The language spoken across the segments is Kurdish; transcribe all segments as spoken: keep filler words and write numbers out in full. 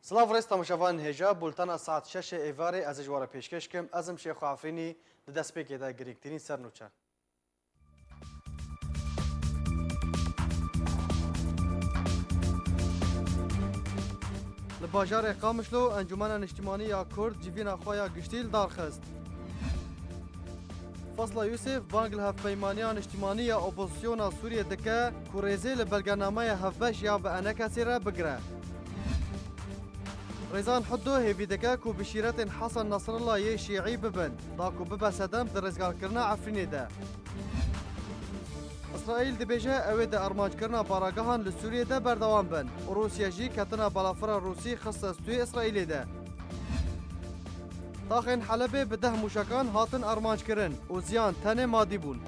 Silav rêz temaşevanên hêja, bultena saet şeşê êvarê ez ê ji we re pêşkêş kim. Ez im Şêxo Efrînî, di destpêkê de girîngtirîn sernûçe. Li bajarê Qamişlo Encûmena Niştimanî ya Kurd civîna xwe ya giştî li dar xist. Fasla Yûsif bang li Hevpeymaniya Niştimanî ya Opozisyona Sûriyê dike ku rêzê li belgenameya hevbeş ya bi ENKSê re bigire. Rêzan Huddo hêvî dike ku bi şîretên Hesen Nasrallah yê Şîî bibin, da ku bibe sedem di rêzgarkirina Efrînê de. Îsraîl dibêje ew ê di armanckirina baragehan li Sûriyê de berdewam bin û Rûsya jî ketina balafira Rûsî xiste stûyê Îsraîlê de. Taxên Helebê bi deh mûşekan hatin armanckirin û ziyan tenê madî bûn.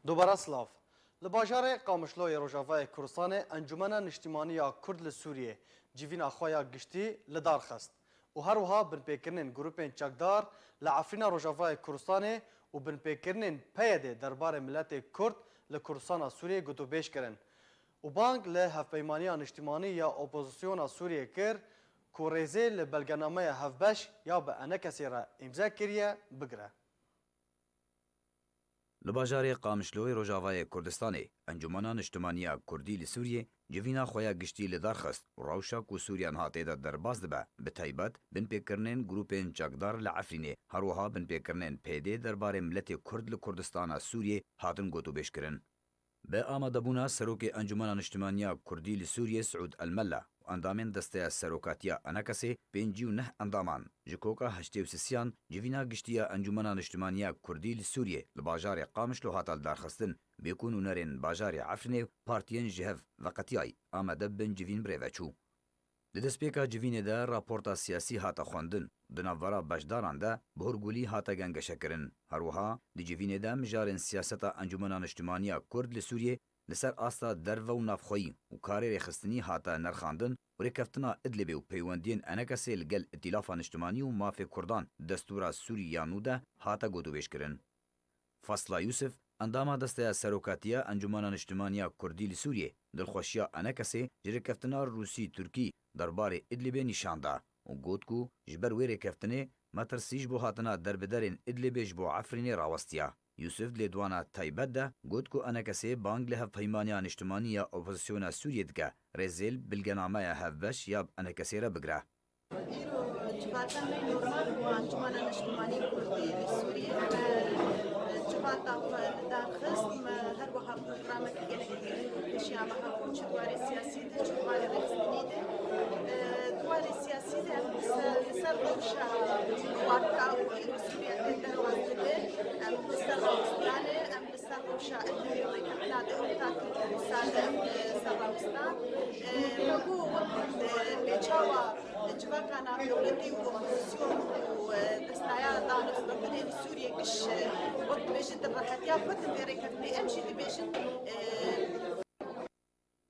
Dubara silav. Li bajarê Qamişlo yê Rojavayê Kurdistanê Encûmena Niştimanî ya Kurd li Sûriyê civîna xwe ya giştî li dar xist û her wiha binpêkirinên grûpên çekdar li Efrîna Rojavayê Kurdistanê û binpêkirinên P Y D derbarê miletê Kurd li Kurdistana Sûriyê gotûbêj kirin û bang li Hevpeymaniya Niştimanî ya Opozisyona Sûriyê kir ku rêzê li belgenameya hevbeş ya bi ENKSê re îmze kiriye bigire. Li bajarê Qamişloyê Rojavayê Kurdistanê, Encûmena Niştimanî ya Kurdî li Sûriyê civîna xwe ya giştî li dar xist û rewşa ku Sûriya niha tê de derbas dibe, bi taybet binpêkirinên grûpên çekdar li Efrînê, her wiha binpêkirinên P Y D derbarê miletê Kurd li Kurdistana Sûriyê hatin gotûbêjkirin. Bi amadebûna Serokê Encûmena Niştimanî ya Kurdî li Sûriyê Siûd El-Mella û endamên Desteya Serokatiya ENKSê pêncî û neh endaman ji koka heştê û sisiyan civîna giştî ya Encûmena Niştimanî ya Kurdî li Sûriyê li bajarê Qamişlo hate lidarxistin, bê ku nûnerên bajarê Efrînê û partiyên ji hev veqetiyayî amade bibin civîn birêve çû. Di destpêka civînê de raporta siyasî hate xwendin, di navbera beşdaran de bi hurgulî hate gengeşekirin. Her wiha di civînê de mijarên siyaseta Encûmena Niştimanî ya Kurd li Sûriyê li ser asta derve û navxweyî û karê rêxistinî hate nirxandin û rêkeftina Idlibê û peywendiyên ENKSê li gel Îtîlafa Niştimanî û Mafê Kurdan di destûra Sûrî ya nû de hate gotûbêjkirin. Fasla Yûsif, endama Desteya Serokatiya Encûmena Niştimanî ya Kurdî li Sûriyê, dilxweşiya ENKSê ji rêkeftina Rûsî-Tirkî derbarê Idlibê nîşan da û got ku ji ber wê rêkeftinê metirsî ji bo hatina derbiderên Idlibê ji bo Efrînê rawestiya. Yûsif di lêdwana taybet de got ku ENKSê bang li Hevpeymaniya Niştimanî ya Opozisyona Sûriyê dike, rêzê li bilgenameya hevbeş ya bi ENKSê re bigire. Îro civata me normal bû, Encûmena Niştimanî Kurdî li Sûriyê me civata xwe li dar xist, me her wiha programekî gelekî giring û pêşiya me hebû, çi di warê siyasî de, çi di warê rêxistinî de. Di warê siyasî de em li ser, li ser rewşa warta û îro Sûriye tê derbas dibe, em li ser rewşa Îdlibê û rêkeftina di orta Tirk û Rûsa de em li ser rawestan. E, me got wek, e, pêçawa civaka navdewletî û opozîsyon û, e, destaya danûstandinê li Sûriyê giş, e, wek dibêjin di rehetiya xwe di vê rêkeftinê em jî dibêjin, e,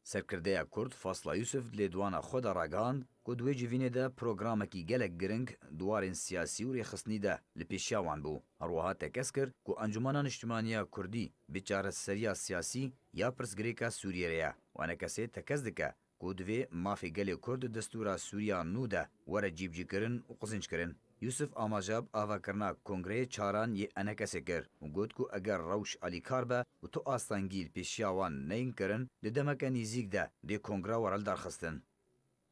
Serkirdeya Kurd Fasla Yûsif di lêdwana xwe de ragihand ku di wê civînê de programekî gelek giring di warên siyasî û rêxistinî de li pêşiya wan bû. Her wiha tekez kir ku Encûmena Niştimanî ya Kurdî bi çareseriya siyasî ya pirsgirêka Sûriyê re ye û ENKSê tekez dike ku divê mafê gelê Kurd di destûra Sûriya nû de were cîbicîkirin û qizinçkirin. Yûsif amaje bi avakirina kongreyê çaran yê ENKSê kir û got ku eger rewş alîkar be û tu astengî li pêşiya wan neyên kirin, di demeke nêzîk de dê kongre were lidarxistin.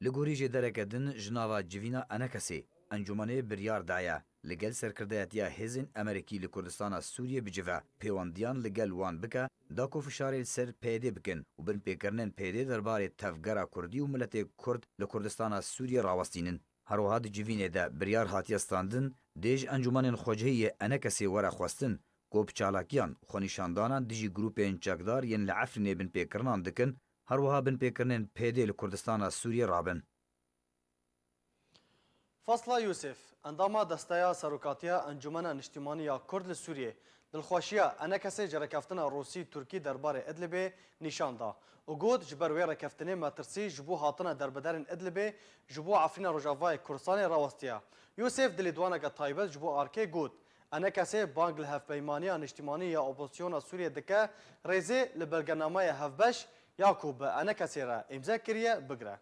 Li gorî jêdereke din ji nava civîna ENKSê, encûmenê biryar daye li gel serkirdeyetiya hêzên Emerîkî li Kurdistana Sûriyê bicive, pêwendiyan li gel wan bike, da ku fişarê li ser P Y D bikin û binpêkirinên P Y D derbarê tevgera Kurdî û miletê Kurd li Kurdistana Sûriyê rawestînin. Her wiha di civînê de biryar hatiye standin, dê ji encûmenên xwecihî yê ENKSê were xwestin ku bi çalakiyan xwenîşandanan dijî grûpên çekdar yên li Efrînê binpêkirinan dikin, her wiha binpêkirinên P Y D li Kurdistana Sûriyê rabin. Fasla Yûsif, endama Desteya Serokatiya Encûmena Niştimanî ya Kurd li Sûriyê, dilxweşiya ENKSê ji rêkeftina Rûsî-Tirkî derbarê Idlibê nîşan da û got, ji ber wê rêkeftinê metirsî ji bo hatina derbiderên Idlibê ji bo Efrîna Rojavayê Kurdistanê rawestiya. Yûsif di lêdwaneke taybet ji bo ARKê got, ENKSê bang li Hevpeymaniya Niştimanî ya Opozisyona Sûriyê dike, rêzê li belgenameya hevbeş ya ku bi ENKSê re îmze kiriye, bigire.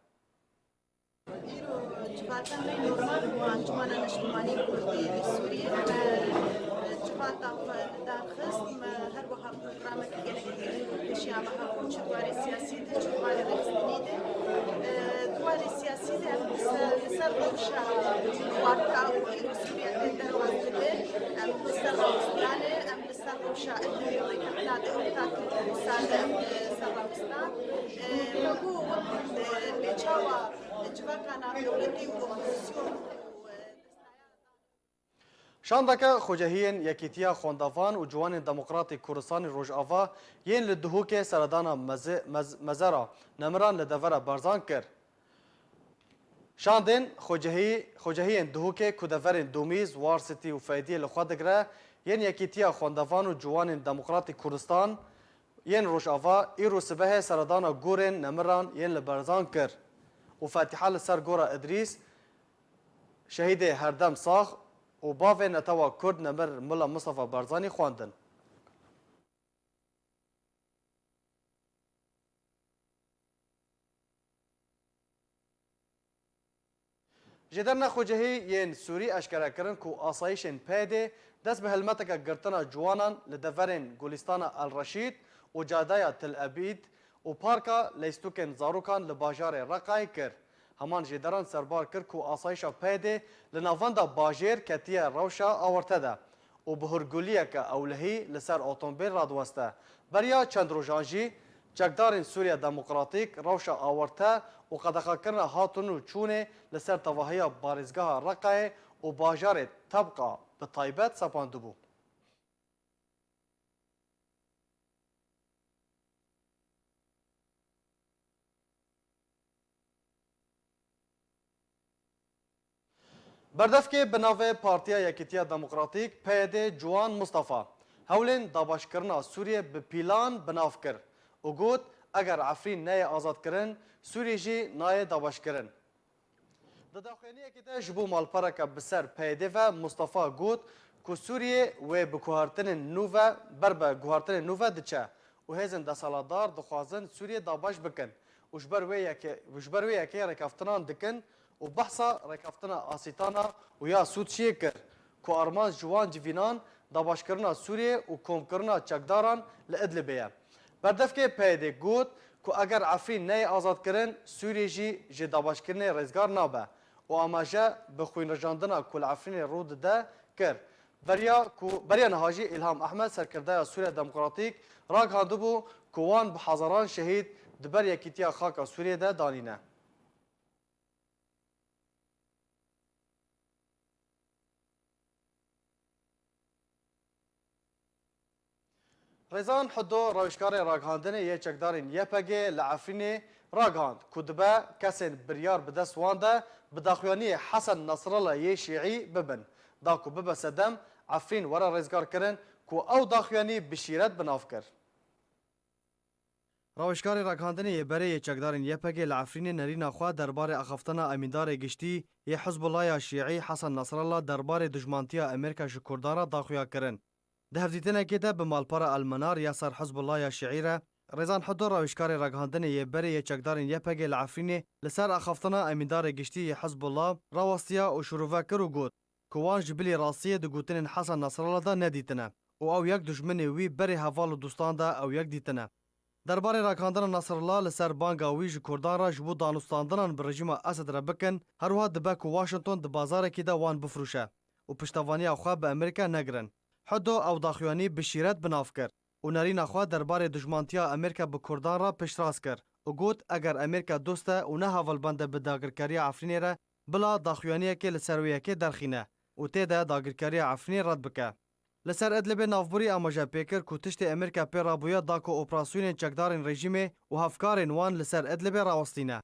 Îro civata me normal bû, Encûmena Niştimanî Kurdî li Sûriyê me civata xwe li dar xist, me her wiha programeke gelekî girîng û pêşiya me hebû, çi di warê siyasî de, çi di warê rêxistinî de. Di warê siyasî de em li ser, li ser rewşa warta û îro Sûriye tê derbas dibe, em li ser rawestiyane, em li ser rewşa Îdlibê û rêkeftina di orta Tirk û Rûsa de em li ser rawestan. Me got, e, lê çawa civaka navdewletî û opozîsyon û, e, Şandeke xwecehiyên Yekîtiya Xwendevan û Ciwanên Demokratîk Kurdistanê Rojava yên li Duhokê seredana meze-, mez-, mezera nemiran li devera Barzan kir. Şandên xwecehî-, xwecehiyên Duhokê ku deverên Domîz, Warsitî û Feydiyê li xwe digire, yên Yekîtiya Xwendevan û Ciwanên Demokratîk Kurdistan yên Rojava îro sibehê seredana gorên nemiran yên li Barzan kir û fetîha li ser gora Idrîs, şehîdê Herdem Sax û bavê netewa Kurd nemir Mila Mistefa Barzanî xwendin. Ji derna xwecehî yên Sûrî eşkere kirin ku asayişên PYDê dest bi helmeteke girtina ciwanan li deverên Gulîstana El Reşîd û Cadeya Til Ebîd û Parka Leystûkên Zarokan li bajarê Reqayê kir. Heman jêderan serbar kir ku asayişa PYDê li navenda bajêr ketiye rewşa awarte de û bi hûrguliyeke ewlehî li ser otomobîl radiweste. Beriya çend rojan jî çekdarên Sûriya Demokratîk rewşa awarte û qedexekirina hatin û çûnê li ser tevahiya parêzgeha Reqayê û bajarê Tebqa bi taybet sepandibû. Berdevkê bi navê Partiya Yekîtiya Demokratîk, PYD, Ciwan Mustafa, hewlên dabeşkirina Sûriyê bi pîlan bi nav kir û got, eger Efrîn neyê azadkirin, Sûriyê jî nayê dabeşkirin. Di daxuyaniyekê de ji bo malpereke bi ser PYD ve Mustafa got ku Sûriyê wê bi guhertinên nû ve, ber bi guhertinên nû ve diçe û hêzên desthilatdar dixwazin Sûriyê dabeş bikin û ji ber wê yekê, ji ber wê yekê rêkeftinan dikin û behsa rêkeftina Asîtana û ya Sûtçiyê kir ku armanc ji wan civînan dabeşkirina Sûriyê û komkirina çekdaran li Idlibê ye. Berdevkê PYDê got ku eger Efrîn neyê azadkirin, Sûriyê jî ji dabeşkirinê rêzgar nabe û amaje bi xwînrijandina ku li Efrînê rû dide kir. Beriya ku, beriya niha jî Îlham Ehmed, serkirdaya Sûriya Demokratîk, ragihandibû ku wan bi hezaran şehîd di ber yekîtiya xaka Sûriyê de danîne. Rêzan Hudo, rewşkarê ragihandinê yê çekdarên Y P G li Efrînê ragihand ku dibe kesên biryar bi dest wan de bi daxuyaniyê Hesen Nasrallah yê Şîî bibin, da ku bibe sedem Efrîn were rêzgarkirin, ku ew daxuyanî bi şîret bi nav kir. Rawişkarê ragihandinê yê berê yê çekdarên Y P G li Efrînê nerîna xwe derbarê axaftina emîndarê giştî yê Hizbullah ya Şîî Hesen Nasrallah derbarê dijmantiya Amerîka ji Kurdan re daxuya kirin. Di hevdîtinekê de bi malpera El Menar ya ser Hizbullah ya Şîî re, Rêzan Hudo rawişkarê ragihandinê yê berê yê çekdarên Y P G li Efrînê li ser axaftina emîndarê giştî yê Hizbullah rawestiya û şirove kir û got, ku wan ji bilî rastiyê di gotinên Hesen Nasrallah de nedîtine û ew yek dijminê wî berê heval û dostan de ew yek dîtine. Derbarê ragihandina Nasrallah li ser banga wî ji Kurdan re ji bo danûstandinan bi rejîma Esed re bikin, her wiha dibe ku Washington di bazarekî de wan bifroşe û piştevaniya xwe bi Amerîka negirin. Hudo ew daxuyanî bi şîret bi nav kir û nerîna xwe derbarê dijmantiya Amerîka bi Kurdan re piştrast kir û got, eger Amerîka dost e û ne hevalbend e bi dagirkeriya Efrînê re, bila daxuyaniyekê li ser wê yekê derxîne û tê de dagirkeriya Efrînê red bike. Li ser Idlibê navborî amaje pê kir ku tiştê Amerîka pê rabûye da ku operasyonên çekdarên rejîmê û hevkarên wan li ser Idlibê rawestîne.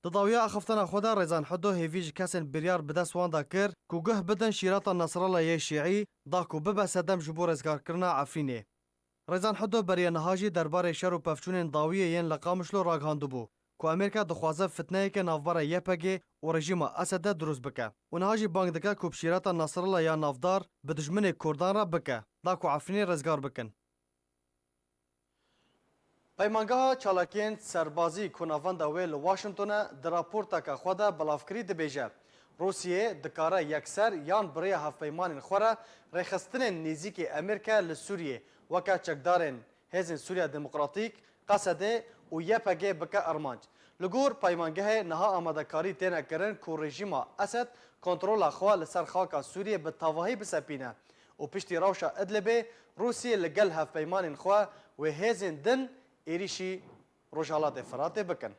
Di dawiya axiftina xwe de Rêzan Hudo hêvî ji kesên biryar bi dest wan de kir ku guh bidin şîreta Nasrallah yê Şîî da ku bibe sedem ji bo rêzgarkirina Efrînê. Rêzan Hudo beriya niha jî derbarê şer û pevçûnên dawiyê yên li Qamişlo ragihandibû ku Amerîka dixwaze fitneyeke navbera Y P G û rejîma Esed de dirust bike û niha jî bang dike ku bi şîreta Nasrallah ya navdar bi dijminê Kurdan re bike, da ku Efrînê rizgar bikin. Peymangeha çalakiyên serbazî ku navenda wê li Washington e, di raporteke xwe de belavkirî dibêje, Rûsiyê dikare yekser yan bi rêya hevpeymanên xwe re rêxistinên nêzîkî Amerîka li Sûriyê weke çekdarên Hêzên Sûriya Demokratîk, Qesedê û Y P G bike armanc. Li gor peymangehê niha amadekarî têne kirin ku rejîma Esed kontrola xwe li ser xaka Sûriyê bi tevahî bisepîne û piştî rewşa Idlibê Rûsiyê li gel hevpeymanên xwe wê hêzên din êrîşî Rojhelatê Firatê bikin.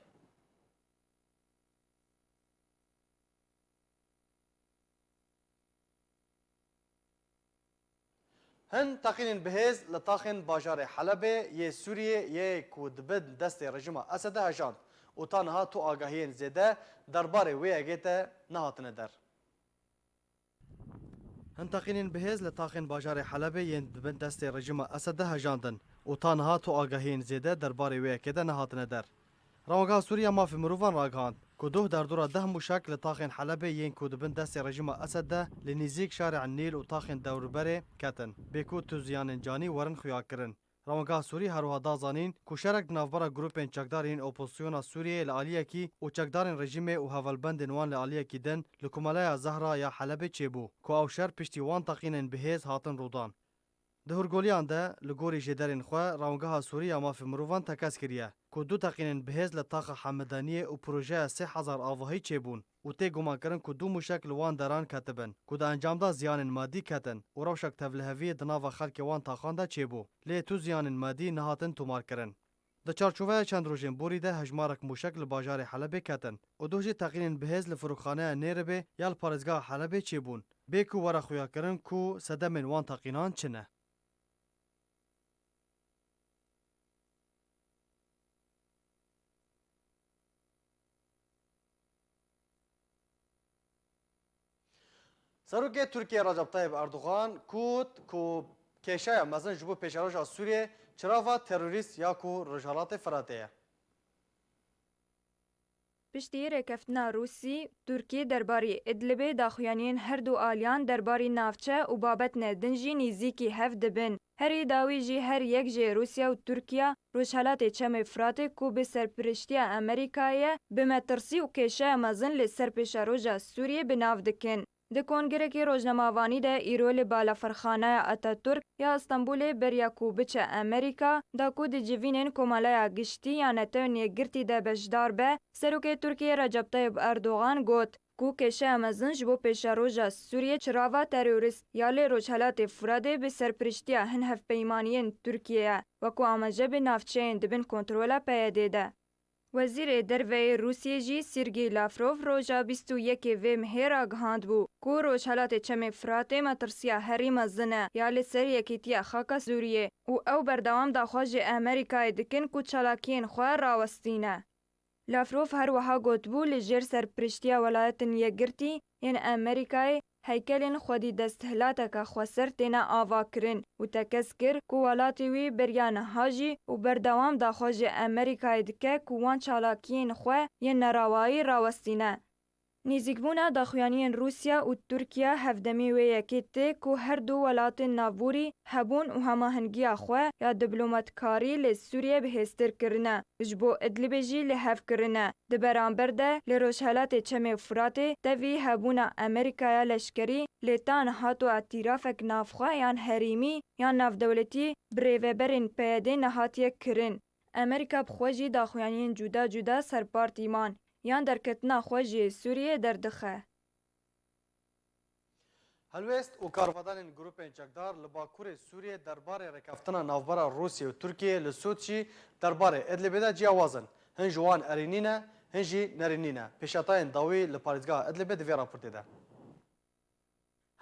Hin teqînên bihêz li taxên bajarê Helebê yê Sûriyê yê ku dibin destê rejîma Esedê hejand û ta niha tu agahiyên zêde derbarê wê yekê te nehatine der. Hin teqînên bihêz li taxên bajarê Helebê yên dibin destê rejîma Esed de hejandin û ta niha tu agahiyên zêde derbarê wê yekê de nehatine der. Rawangeha Sûrî ya Mafê Mirovan ragihand ku duh derdora deh mûşek li taxên Helebê yên ku dibin destê rejîma Esed de li nêzîk Şarê Nîl û taxên dewrberê ketin, bê ku tu ziyanên canî werin xuyakirin. Rawangeha Sûrî her wiha da zanîn ku şerek di navbera grûpên çekdar yên opozisyona Sûriyeyê li aliyekî û çekdarên rejîmê û hevalbendên wan li aliyekî din li Komeleya Zehra ya Helebê çêbû, ku ew şer piştî wan teqînên bihêz hatin rûdan. Di hûrgoliyan de, li gorî jêderên xwe, Rawangeha Sûrî ya Mafê Mirovan tekez kiriye ku du teqînên bihêz li taxa Hemedaniyê û projeya sê hezar avahî çêbûn û tê gumankirin ku du mûşek li wan deran ketibin, ku di encam de ziyanên madî ketin û rewşek tevliheviyê di nava xelkê wan taxan de çêbû. Lê tu ziyanên madî nehatin tomarkirin. Di çarçoveya çend rojên borî de hejmarek mûşek li bajarê Helebê ketin û duh jî teqînên bihêz li firokxaneya Nêribê ya li parêzgeha Helebê çêbûn, bê ku were xuyakirin ku sedemên wan teqînan çi ne. Serokê Tirkiyê Recep Tayyip Erdogan got ku kêşeya mezin ji bo pêşeroja Sûriyê çirava terorîst ya ku Rojhelatê Firatê ye. Piştî rêkeftina Rûsî, Tirkî derbarî Idlibê daxuyaniyên her du aliyan derbarî navçe û babetine din jî nêzîkî hev dibin. Herî dawî jî her yek jê Rûsya û Tirkiya Rojhelatê Çemê Firatê ku bi serpiriştiya Amerîkayê ye, bi metirsî û kêşeya mezin li ser pêşeroja Sûriyê bi nav dikin. Di kongrekî rojnamevanî de îro li Balafirxaneya Ataturk ya Stenbolê beriya ku biçe Amerîka, da ku di civînên Komeleya Giştî ya Netewên Yekgirtî de beşdar be, Serokê Tirkiyê Recep Tayyip Erdogan got ku kêşeya mezin ji bo pêşeroja Sûriyê çirava terorîst ya li Rojhelatê Firatê bi serpiriştiya hin hevpeymaniyên Tirkiyê ye, wekû amaje bi navçeyên dibin kontrola P Y D'ê de. Wezîrê Derve yê Rûsiyê jî Sîrgî Lavrov roja bîst û yekê vê mehê ragihandbû ku Rojhelatê Çemê Firatê metirsiya herî mezin e ya li ser yekîtiya xaka Sûriyê û ew berdewam daxwazê Amerîkayê dikin ku çalakiyên xwe rawestîne. Lavrov her wiha gotbû, li jêr serpiriştiya Welatên Yekgirtî yên Amerîkayê heykelên xwedî desthilateke xweser têne avakirin û tekez kir ku welatê wî beriya niha jî û berdewam daxwazê Amerîkayê dike ku wan çalakiyên xwe yên nerawayî rawestîne. Nêzîkbûna daxuyaniyên Rûsya û Tirkiye hevdemî wê yekê tê ku her du welatên navborî hebûn û hemahengiya xwe ya diplomatkarî li Sûriyê bihêztir kirine û ji bo Idlibê jî li hev kirine. Di beramber de li Rojhelatê Çemê Firatê tevî hebûna Amerîkaya leşkerî lê ta niha tu îtîrafek navxwe yan herêmî yan navdewletî bi rêveberên P Y D'ê nehatiye kirin. Amerîka bi xwe jî daxuyaniyên cuda cuda serpartîman yan derketina xwe ji Sûriyê derdixe. Helwêst û karvedanên grûpên çekdar li Bakurê Sûriyê derbarê rêkeftina navbera Rûsya û Tirkiyê li Soçî derbarê Idlibê de ciyawaz in. Hin ji wan erênî ne, hin jî nerênî ne. Pêşetayên dawî li parêzgeha Idlibê di vê raportê de.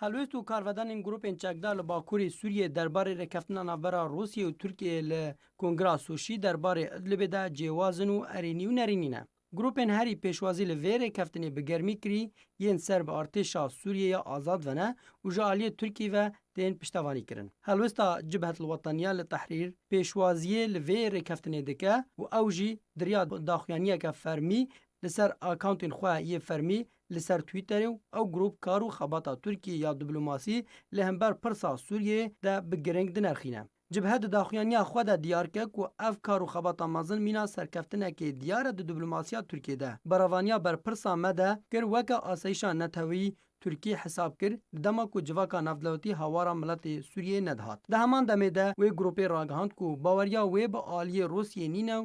Helwêst û karvedanên grûpên çekdar li Bakurê Sûriyê derbarê rêkeftina navbera Rûsya û Tirkiyê li Kongra Soçî derbarê Idlibê de cêwaz in û erênî û nerênî ne. Grûpên herî pêşwazî li vê rêkeftinê bi germî kirî yên ser bi artêşa Sûriyê ya azad ve ne û ji aliyê Tirkiyê ve tên piştevanî kirin. Helwesta Cibhet el-Weteniya li Tehrîr pêşwaziyê li vê rêkeftinê dike û ew jî di riya daxuyaniyeke fermî li ser akawntên xwe yê fermî li ser Twitterê û ew grûp kar û xebata Tirkiyê ya diplomasî li hember pirsa Sûriyeyê de bi girîng dinerxîne. Cibhe di daxuyaniya xwe de diyar kir ku ev kar û xebata mezin mîna serkeftinekê diyar e di diplomasiya Tirkiyê de. Berevaniya berpirsa me de kir weke asayîşa neteweyî Tirkiyê hesab kir, di dema ku civaka navdewletî hawara miletê Sûriyeyê nedihat. Di heman demê de wê grûpê ragihand ku baweriya wê bi aliyê Rûsiyê nîne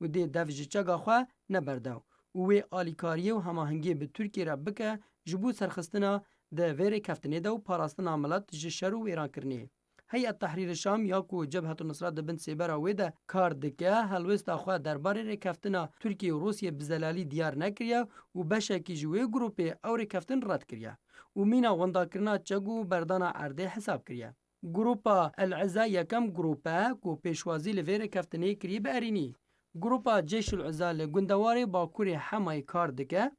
û dê dev ji çeka xwe neberde û wê alîkariyê û hemahengiyê bi Tirkiyê re bike ji bo serxistina di vê rêkeftinê de û parastina milet ji şer û wêrankirinê. Heyet Tehrîr Şam ya ku Cebhetu Nusra di bin sêbera wê de kar dike, helwêsta xwe derbarê rêkeftina Tirkiye û Rûsiyê bi zelalî diyar nekiriye û beşekî ji wê grûpê ew rêkeftin red kiriye û mîna wendakirina çek û berdana erdê hesab kiriye. Grûpa El Izza yekem grûp e ku pêşwazî li vê rêkeftinê kirî bi erînî. Grûpa Ceyşul Izza li gundewarê Bakurê Hemayê kar dike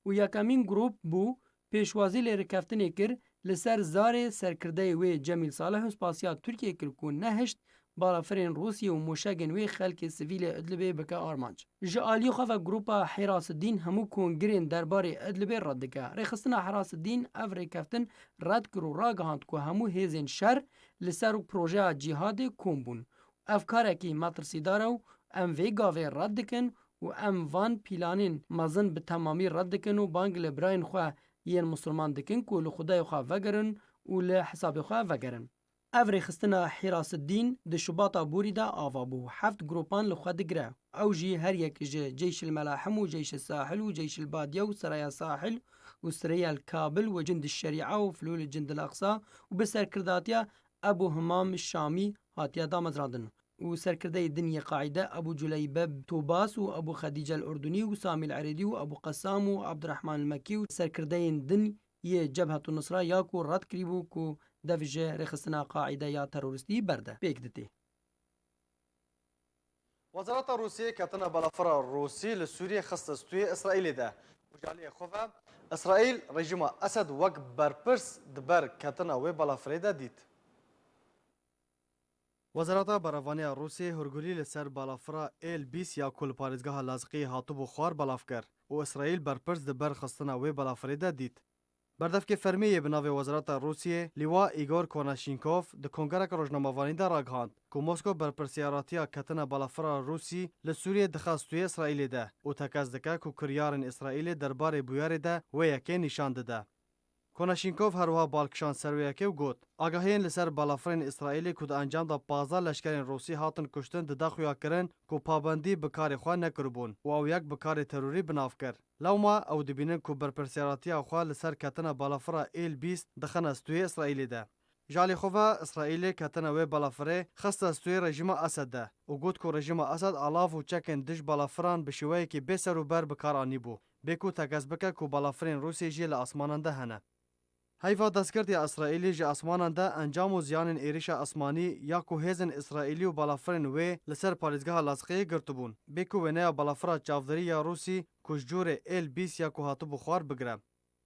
û yekemîn grûp bû, pêşwazî lê rêkeftinê kir, li ser zarê serkirdeyê wê Cemîl Salih û spasiya Tirkiyê kir ku nehişt balafirên Rûsiyê û moşegên wê xelkê sivîlê Idlibê bike armanc. Ji aliyê xwe ve grûpa Hêrasiddîn hemû kongirên derbarê Idlibê red dike. Rêxistina Hêrasiddîn ev rêkeftin red kir û ragihand ku hemû hêzên şer li ser projeya cîhadê kom bûn. Ev karekî metirsîdar e û em vê gavê red dikin û em van pîlanên mezin bi temamî red dikin û bang li birayên xwe yên misilman dikin ku li Xwedayê xwe vegerin û li hesabê xwe vegerin. Ev rêxistina Hîrasiddîn di Şubata borî de ava bû, heft grûpan li xwe digire. Ew jî her yek ji Ceyşil Melahim û Ceyşil Sahil û Ceyşil Badiye û Seraya Sahil û Sereyel Kabil û Cindil Şerîa û Filûl Cindil Aqsa û bi serkirdatiya Ebû Himam Şamî hatiye damezrandin û serkirdeyê din yê Qaîde Ebû Culeybe Tobas û Ebû Xedîce el Urdunî û Samî el Erêdî û Ebû Qesam û Ebdurehman el Mekî û serkirdeyên din yê Cebhetu Nusra ya ku red kirîbû ku dev ji rêxistina Qaîde ya terorîstî berde pêk ditê. Wezareta Rûsiyê ketina balafira Rûsî li Sûriyê xiste stûyê Îsraîlê de û ji aliyê xwe ve Îsraîl rejîma Esed wek berpirs di ber ketina wê balafirê de dît. Wezareta Berevaniya Rûsiyê hûrgulî li ser balafira Êl bîst ya ku li parêzgeha Lazqiyê hatibû xwar belav kir û Îsraîl berpirs di ber xistina wê balafirê de dît. Berdevkê fermî yê bi navê Wezareta Rûsiyê, Lîwa Îgor Konaşînkov, di kongereke rojnamevanî de ragihand ku Mosko berpirsiyaratiya ketina balafira Rûsî li Sûriyê dixe stûyê Îsraîlê de û tekez dike ku kiryarên Îsraîlê derbarê bûyerê de wê yekê nîşan dide. Konaşînkov her wiha bal kişand ser wê yekê û got, agahiyên li ser balafirên Îsraîlê ku di encam de pazdeh leşkerên Rûsî hatin kuştin dide xuyakirin ku pabendî bi karê xwe nekiribûn û ew yek bi karê terorî bi nav kir. Lewma ew dibînin ku berpirsiyaratiya xwe li ser ketina balafira Êl bîst dixine stûyê Îsraîlê de. Ji alî xwe ve Îsraîlê ketina wê balafirê xiste stûyê rejîma Esed de û got ku rejîma Esed alav û çekên dij balafiran bi şêweyekî bêserûber bi kar anîbû, bê ku tekez bike ku balafirên Rûsiyê jî li asmanan de hene. Heyva destgirtiya Îsraîlî ji asmanan de encam û ziyanên êrişa asmanî ya ku hêzên Îsraîlî û balafirên wê li ser parêzgeha Lazqiyê girtibûn, bê ku wêneya balafira çavdêrî ya Rûsî ku ji cûrê Êl bîst ya ku hatibû xwar bigire.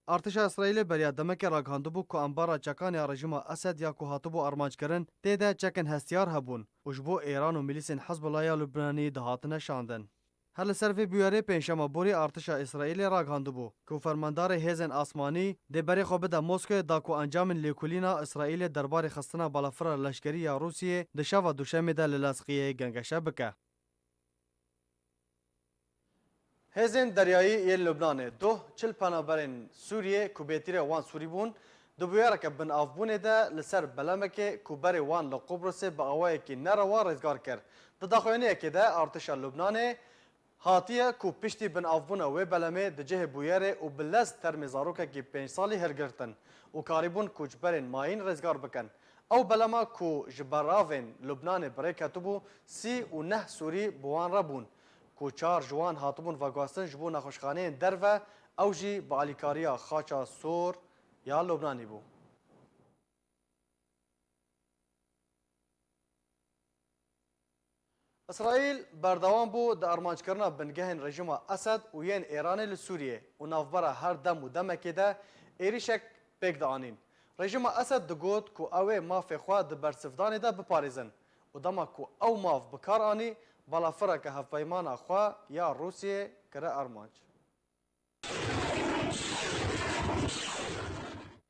Artêşa Îsraîlê beriya demekê ragihandibû ku embara çekan ya rejîma Esed ya ku hatibû armanckirin, tê de çekên hestiyar hebûn û ji bo Îran û milîsên Hizbullah ya Lubnanî dihatine şandin. Her li ser vê bûyerê pêncşema borî artêşa Îsraîlê ragihandibû ku fermandarê hêzên asmanî dê berê xwe bide Moskoyê da ku encamên lêkolîna Îsraîlê derbarê xistina balafira leşkerî ya Rûsiyê di şeva Duşemê de li Lezqiyê gengeşe bike. Hêzên deryayî yên Lubnanê, duh çil penaberên Sûriyê ku bêtîrê wan Sûrî bûn, di bûyereke binavbûnê de li ser belemekê ku berê wan li Qubrusê bi awayekî nerewa rêzgar kir. Di daxuyaniyekê de artêşa Lubnanê hatiye ku piştî binavbûna wê belemê di cihê bûyerê û bi lez termê zarokekî pênc salî hilgirtin û karîbûn koçberên mayîn rêzgar bikin. Ew belema ku ji beravên Lubnanê bi rê ketibû, sî û neh Sûrî bi wan re bûn, ku çar ji wan hatibûn veguhestin ji bo nexweşxaneyên derve, ew jî bi alîkariya Xaça Sor ya Lubnanê bû. Îsraîl berdewam bû di armanckirina bingehên rejîma Esed û yên Êranê li Sûriyê û navbera her dem û demekê de êrîşek pêk dianîn. Rejîma Esed digot ku ew ê mafê xwe di bersivdanê de biparêzin û dema ku ew maf bi kar anî, balafireke hevpeymana xwe ya Rûsiyê kire armanc.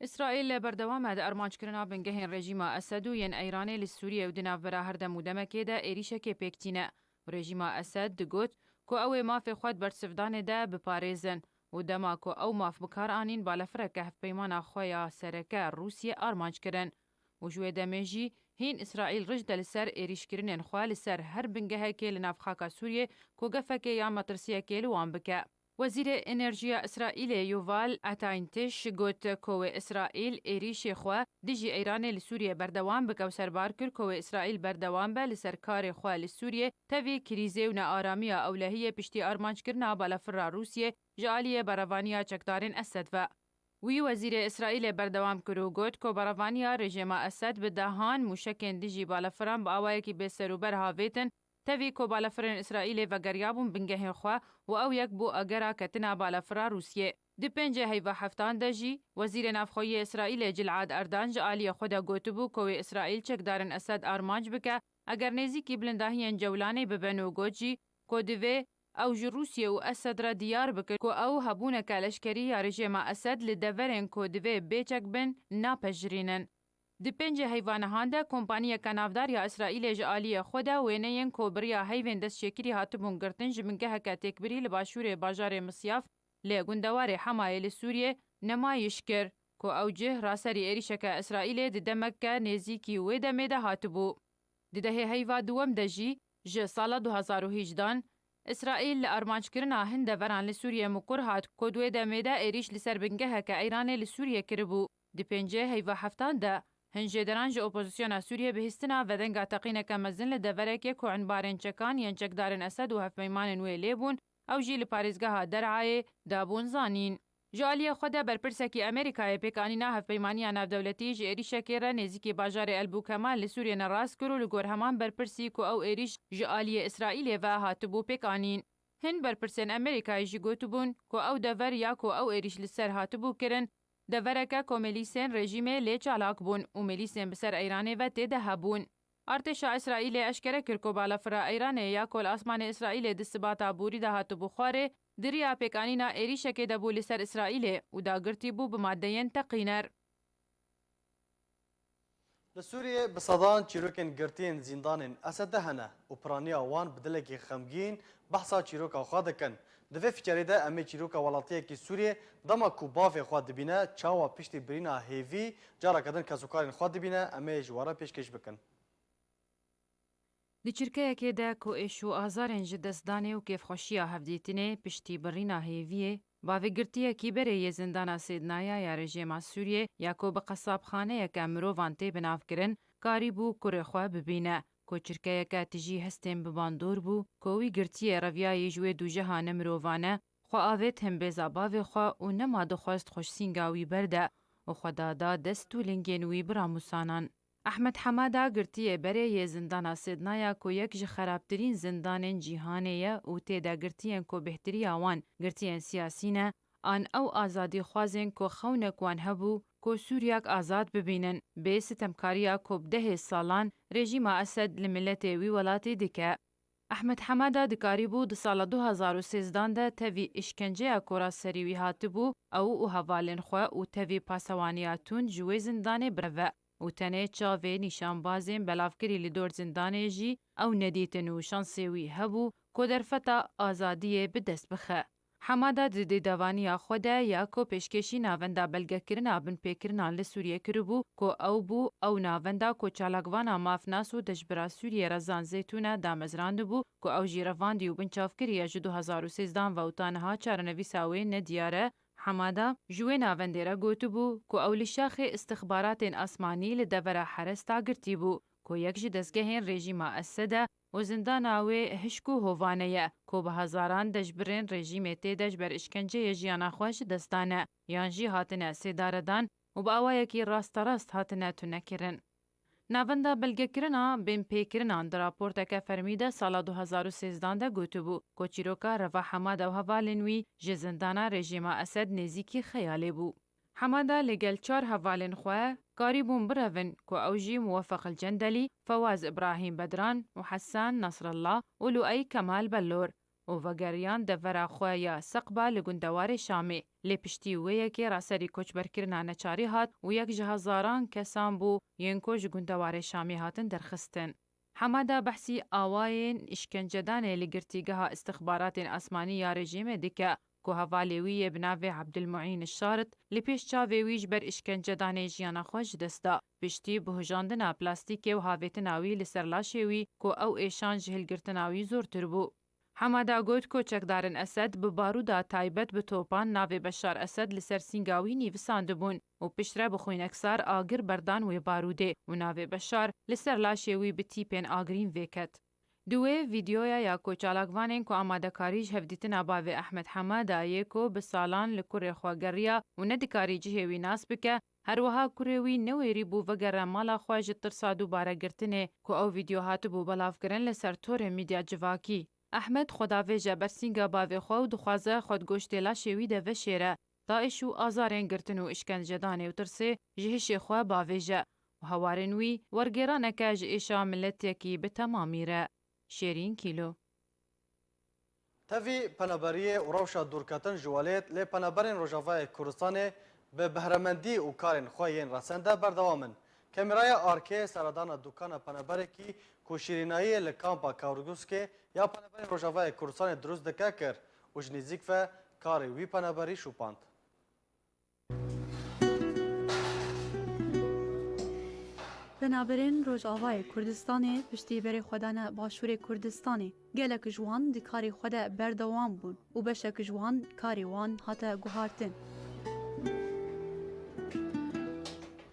Îsraîl berdewam e di armanckirina bingehên rejîma Esed û yên Eyranê li Sûriyê û di navbera her dem û demekê de êrîşekê pêk tîne. Rejîma Esed digot ku ew ê mafê xwe di bersivdanê de biparêzin û dema ku ew maf bi kar anîn, balafireke hevpeymana xwe ya sereke Rûsiyê armanc kirin û ji wê demê jî hîn Îsraîl rij de li ser êrîşkirinên xwe li ser her bingehekê li nav xaka Sûriyê ku gefekê yan metirsiyekê li wan bike. Wezîrê Enerjiya Îsraîlê Yuval Atayntiş got ku wê Îsraîl êrîşê xwe dijî Îranê li Sûriyê berdewam bike û serbar kir ku wê Îsraîl berdewam be li ser karê xwe li Sûriyê, tevî krîzê û nearamiya ewlehiyê piştî armanckirina balafira Rûsiyê ji aliyê berevaniya çekdarên Esed ve. Wî wezîrê Îsraîlê berdewam kir û got ku berevaniya rejîma Esed bi dehan mûşekên dijî balafiran bi awayekî bêserûber havêtin, tevî ku balafirên Îsraîlê vegeriyabûn bingehên xwe û ew yek bû agera ketina balafira Rûsiyê. Di pêncê heyva heftan de jî Wezîrê Navxweyî yê Îsraîlê Gilad Erdan ji aliyê xwe de gotibû ku wê Îsraîl çekdarên Esed armanc bike, eger nêzîkî bilindahiyên Cewlanê bibin û got jî ku divê ew ji Rûsiyê û Esed re diyar bikin ku ew hebûneke leşkerî ya rejîma Esed li deverên ku divê bêçek bin napejirînin. Di pêncê heyva nihan de kompaniyeke navdar ya Îsraîlê ji aliyê xwe de wêneyên ku bi riya heyvên destçêkirî hatibûn girtin ji bingeheke têkbirî li başûrê bajarê Misyaf li gundewarê Hemayê li Sûriyê nemayiş kir ku ew cih raserî êrîşeke Îsraîlê di demeke nêzîkî wê demê de hatibû. Di dehê heyva duwem de jî ji sala du hezar û hejdehan Îsraîl li armanckirina hin deveran li Sûriyê mukur hat ku di wê demê de êrîş li ser bingeheke Îranê li Sûriyê kiribû. Di pêncê heyva heftan de hin jêderan ji opozisyona Sûriyê bihîstina vedenga teqîneke mezin li deverekê ku enbarên çekan yên çekdarên Esed û hevpeymanên wê lê bûn, ew jî li parêzgeha Derayê dabûn zanîn. Ji aliyê xwe de berpirsekî Amerîkayê pêkanîna hevpeymaniya navdewletî ji êrîşekê re nêzîkî bajarê El Bûkemal li Sûriyê nerast kir û li gor heman berpirsî ku ew êrîş ji aliyê Îsraîlê ve hatibû pêkanîn. Hin berpirsên Amerîkayê jî gotibûn ku ew dever ya ku ew êrîş li ser hatibû kirin, devereke ku milîsên rejîmê lê çalak bûn û milîsên bi ser Îranê ve tê de hebûn. Artêşa Îsraîlê eşkere kir ku balafira Îranê ya ku li asmanê Îsraîlê di sibata borî de hatibû xwarê, di riya pêkanîna êrîşekê de bû li ser Îsraîlê û dagirtî bû bi madeyên teqîner. Li Sûriyê bi sedan çîrokên girtiyên zîndanên Esed de hene û piraniya wan bi dilekî xemgîn behsa çîroka xwe dikin. Di vê fiçerê de em ê çîroka welatiyekî Sûriyê dema ku bavê xwe dibîne, çawa piştî birîna hêvî careke din kesûkarên xwe dibîne, em ê ji we re pêşkêş bikin. Di çirkeyekê de ku êş û azarên ji destdanê û kêfxweşiya hevdîtinê piştî birîna hêviyê, bavê girtiyekî berê yê zindana Sêdnaya ya rejêma Sûriyê ya ku bi qesabxaneyeke mirovan tê binavkirin, karîbû kurê xwe bibîne, ku çirkeyeke tijî hestên bi bandor bû, ku wî girtiyê reviyayî ji wê dûjeha nemirovane, xwe avêt hin bêza bavê xwe û nema dixwest xweşsînga wî berde û xwe da da dest û lingên wî bi ramûsanan. Ehmed Hemada girtiyê berê yê zindana Sêdnaya ku yek ji xerabtirîn zindanên cîhanê ye û tê de girtiyên ku bêhtiriya wan girtiyên siyasî ne, an ew azadîxwazên ku xewnek wan hebû ku Sûriyek azad bibînin, bê sitemkariya ku bi dehê salan rejîma Esed li miletê wî welatî dike. Ehmed Hemada dikarîbû di sala du hezar û sêzdan de tevî îşkenceya ku ra serî wî hatibû, ew û hevalên xwe û tevî pasewaniya tund ji wê zindanê bireve û tenê çavê nîşanbazên belavkirî li dor zindanê jî ew nedîtin û şansê wî hebû ku derfeta azadiyê bi dest bixe. Hemada di dêdevaniya xwe de ya ku pêşkêşî navenda belgekirina binpêkirinan li Sûriyê kiribû, ku ew bû ew navenda ku çalakvana mafnas û dijbira Sûriyê Rezan Zeytûne damezrandibû, ku ew jî revandî û binçav kiriye ji du hezar û sêzdan ve û ta niha çarenivîsa wê nediyar e. Hemada ji wê navendê re gotibû, ku ew li şaxê istixbaratên asmanî li devera Heresta girtî bû, ku yek ji dezgehên rejîma Esed e, û zindana wê hişk û hovane ye, ku bi hezaran dejbirên rejîmê tê de ji ber îşkenceyê jiyana xwe ji dest dane, yan jî hatine sêdaredan û bi awayekî rasterast hatine tunekirin. Navenda belgekirina binpêkirinan di raporteke fermî de sala du hezar û sêzdan de gotibû ku çîroka Reva Hemada û hevalên wî ji zindana rejîma Esed nêzîkî xeyalê bû. Hemada li gel çar hevalên xwe karîbûn birevin ku ew jî Muwefeq el Cendelî, Fewaz Ibrahîm Bedran û Hesan Nasrallah û Luey Kemal Bellor û vegeriyan devera xwe ya Seqba li gundewarê Şamê. Lê piştî wê yekê raserî koçberkirina neçarî hat û yek ji hezaran kesan bû yên ku ji gundewarê Şamê hatin derxistin. Hemada behsî awayên îşkencedanê li girtîgeha îstixbaratên asmanî ya rejîmê dike ku hevalê wî yê bi navê Ebdilmuîn Şarit li pêş çavê wî ji ber îşkencedanê jiyana xwe ji dest da. Piştî buhijandina plastîkê û havêtina wî li ser laşê wî ku ew êşan ji hilgirtina wî zortir bû. Hemada got ku çekdarên Esed bi barûda taybet bi topan navê Beşar Esed li ser sînga wî nîvisandibûn û piştre bi xwîneksar agir berdan wê barûdê û navê Beşar li ser laşê wî bi tîpên agirîn vêket. Di wê vîdeoya ya ku çalakvanên ku amadekarî ji hevdîtina bavê Ehmed Hemada yê ku bi salan li kurê xwe geriya û nedikarî cihê wî nas bike, her wiha kurê wî newêrî bû vegere mala xwe ji tirsa dubare girtinê ku ew vîdeo hatibû belavkirin li ser torên medya civakî. Ehmed xwedavêj e bersînga bavê xwe û dixwaze xwe di goştê laşê wî de veşêre. DAIŞ û azarên girtin û îşkencedanê û tirsê ji hişê xwe bavêje û hewarên wî wergêraneke ji êşa miletekî bi temamî re. Şêrîn Kîlo. Tevî penaberiyê û rewşa dûrketin ji welêt lê penaberên Rojavayê Kurdistanê bi behremendî û karên xwe yên resende berdewam in. Kameraya Arkê seredana dukana penaberekî ku şîrînayiyê li kampa Kawrguskê ya penaberên Rojavayê Kurdistanê dirust dike kir û ji nêzîk ve karê wî penaberî şûpand. Penaberên Rojavayê Kurdistanê piştî berê xwe dane Başûrê Kurdistanê. Gelek ji wan di karê xwe de berdewam bûn û beşek ji wan karê wan hate guhartin.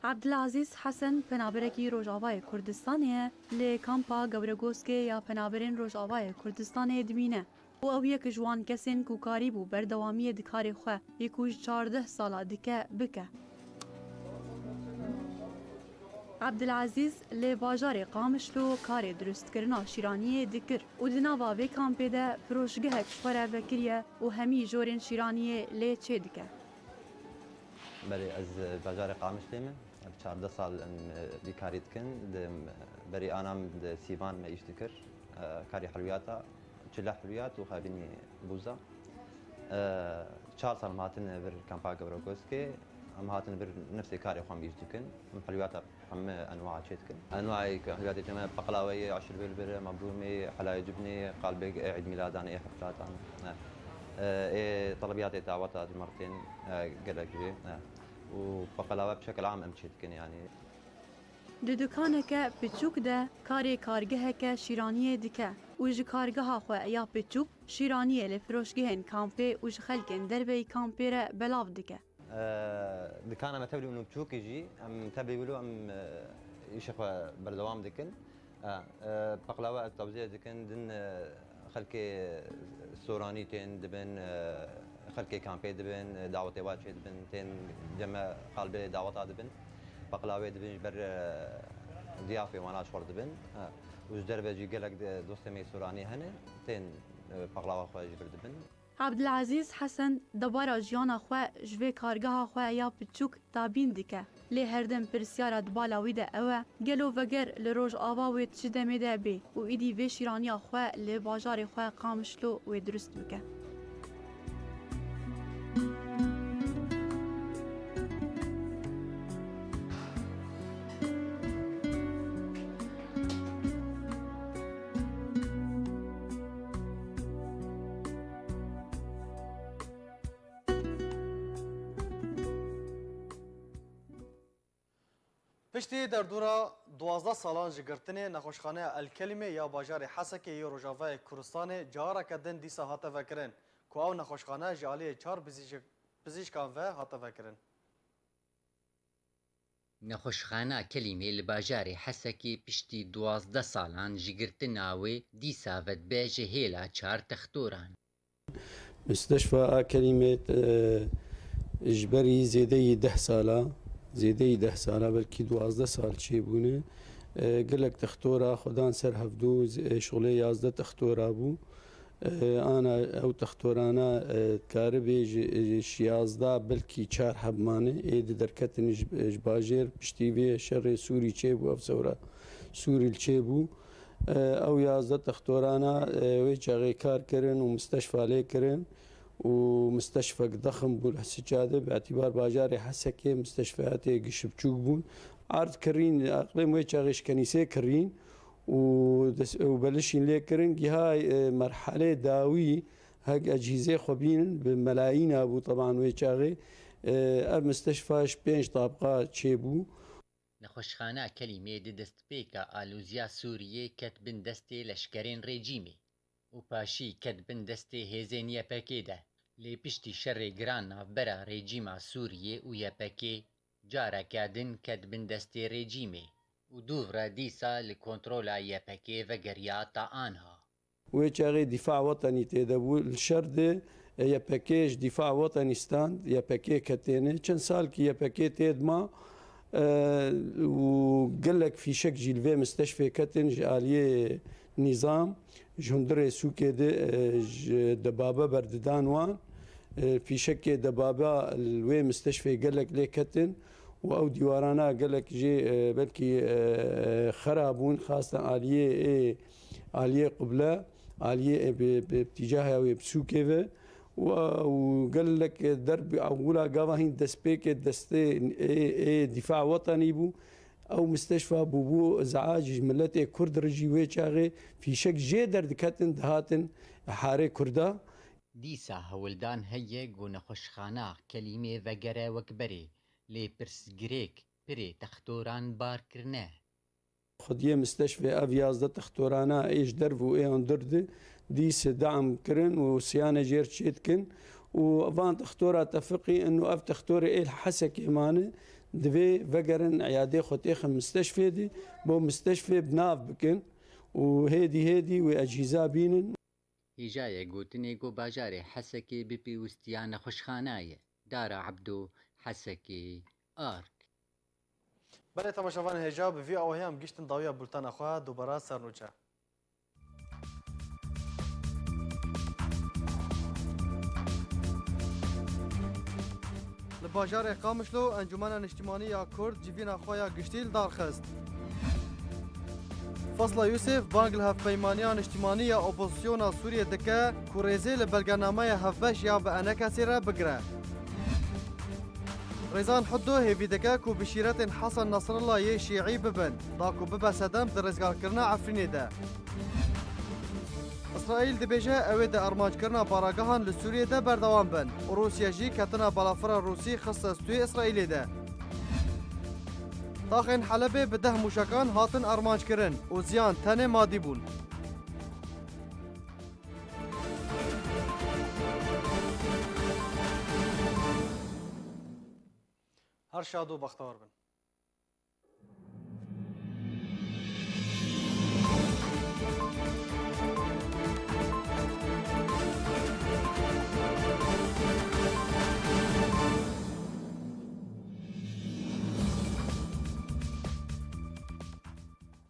Abdilazîz Hesen penaberekî Rojavayê Kurdistanê ye, li kampa Gewregoskê ya penaberên Rojavayê Kurdistanê dimîne û ew yek ji wan kesên ku karîbû berdewamiyê di karê xwe yê ku ji çardeh sala dike, bike. Abdilazîz li bajarê Qamişlo karê dirustkirina şîraniyê dikir û di nava vê kampê de firoşgehek ji xwe re vekiriye û hemî jorên şîraniyê lê çêdike. Belê, ez bajarê Qamişlê me. Çardeh sal em, e, vî karî dikin. Di, em, berî ana em di Sîvan me îş dikir. E, karî helwiyata, çile helwiyat û xebînî bûza. E, çar sal em hatin vir kampa Gewregoskê. Em hatin vir nefsê karê xwe em îş dikin. Em helwiyata hemî enwa çê dikin. Enwayê ku helwiyatê çê me, peqlaweyê, aşirbêl bir, mebrûmê, helayê cibnê, qalbê ê Eîd Mîladan, ê heflatan. E, ê telebiyatê daweta di mertên, e, gelek jê. E. û peqelawe bi şekil am em çêdikin, yanî. Di dukaneke piçûk de karê kargeheke şîraniyê dike û ji kargeha xwe ya piçûk şîraniyê li firoşgehên kampê û ji xelkên derveyî kampê re belav dike. E, dikana me tevlî û piçûkî jî, em tevlî wilo em, e, îşê xwe berdewam dikin. E, e, peqlawe ez tewzî dikin, din, e, xelkê soranî tên dibin, e, xelkê kampê dibin, e, dawetê wa çê dibin, tên ceme qalbê daweta dibin, peqlawê dibin ji ber, e, ziyafê wana ji xwe dibin. E, û ji derve jî gelek de dostê me soranî hene, tên, e, peqlawa xwe ji vir dibin. Abdilazîz Hesen debara jiyana xwe ji vê kargeha xwe ya piçûk dabîn dike. Lê her dem pirsyara di bala wî de ew e, gelo veger li Rojava wê di çi demê de bê û îdî vê şîraniya xwe li bajarê xwe Qamişlo wê dirust bike? Piştî derdora duwazdeh salan ji girtinê, nexweşxaneya El Kelîmê ya bajarê Hesekê yê Rojavayê Kurdistanê careke din dîsa hate vekirin, ku ew nexweşxane ji aliyê çar pizîşk-, pizîşkan ve hate vekirin. Nexweşxana Kelîmê li bajarê Hesekê piştî duwazdeh salan ji girtina wê dîsa vedibe ji hêla çar textoran. Musteşfa a Kelîmê, e, ji berî zêdeyî deh sala, zêdeyî deh sala, belkî duwazdeh sal çêbûne, E, gelek textora xwedan ser hevdû, e, şixulê yazdeh textora bû. E, ana ew textorana, e, dikaribê ji, ji yazdeh belkî çar heb mane. Ê di derketin ji, ji bajêr piştî vê şerê Sûrî çêbû, ev sewra Sûrî li çêbû. E, ew yazdeh textorana, e, wê çaxê kar kirin û misteşfa lê kirin. û misteşfek dexm bû li Hisica de, bi îtîbar bajarê Hesekê misteşfeyatê giş biçûk bûn. Erd kirîn, eqlêm wê çaxê ji kenîsê kirîn û des-, û belişîn lê kirin. Giha, e, merhelê dawî hek ecîzê xwe bînin, bi melayîna bû teban wê çaxê. E, ev misteşfa ji pênc tabqa çêbû. Nexweşxana Kelîmê di destpêka alozîya Sûriyê ket bin destê leşkerên rejîmê û paşî ket bin destê hêzên Y P G de. Lê piştî şerê giran navbera rejîma Sûriyê û Y P G, careke din ket bin destê rejîmê û dûv re dîsa li kontrola Y P G vegeriya ta anha. Wê çaxê Dîfa Wetenî tê de bû. Li şer de Y P G ji Dîfa Wetenî stand, Y P G ketêne. Çend salkî Y P G tê dima, e, û gelek fîşek jî li vê misteşfê ketin ji aliyê nîzam, ji hundirê sûkê de, e, ji debabe berdidan wan. E, fîşekê debaba li wê misteşfê gelek lê ketin û ew dîwarana gelek jê, e, belkî, e, xera bûn, xastin aliyê ê aliyê qible, aliyê bi, bi tîcaha wê bi sûkê ve û, û gelek derb ewila gava hîn destpêkê destê ê, ê Dîfa Wetenî bû. Ew misteşfa bûbû izac ji miletê Kurd re jî wê çaxê fîşek jê derdiketin dihatin harê Kurda. Dîsa hewldan heye ku nexweşxana Kelîmê vegere wek berê, lê pirsgirêk pirê textoran bar kirine. Xwediyê misteşfê ev yazdeh textorana ê ji derv û ê hundir de dîse deam kirin û siyane jêr çêdikin û van textora tefiqî inu ev textorê ê li Hesekê mane divê vegerin îyadê xwe têxin misteşfê de bo misteşfê bi nav bikin û hêdî hêdî wê ecîza bînin. Hêjayê gotinê ku bajarê Hesekê bi pêwistiya nexweşxana ye. Dara Ebdo, Hesekê, Ark. Belê temaşevanên hêja, bi vî awahî em gihiştin dawiya bultena xwe, dubara ser nûçe. Li bajarê Qamişlo Encûmena Niştimanî ya Kurd civîna xwe ya giştî li dar xist. Fasla Yûsif bang li Hevpeymaniya Niştimanî ya Opozisyona Sûriyê dike ku rêzê li belgenameya hevbeş ya bi enekesê re bigire. Rêzan Huddo hêvî dike ku bi şîretên Hesen Nesrullah yê Şîî bibin, da ku bibe sedem di rêzgarkirina Efrînê de. Îsraîl dibêje ew ê di armanckirina baragehan li Sûriyê de berdewam bin û Rûsya jî ketina balafira Rûsî xiste stûyê Îsraîlê de. Taxên Helebê bi deh mûşekan hatin armanckirin û ziyan tenê madî bûn. Her şad û bextewar bin.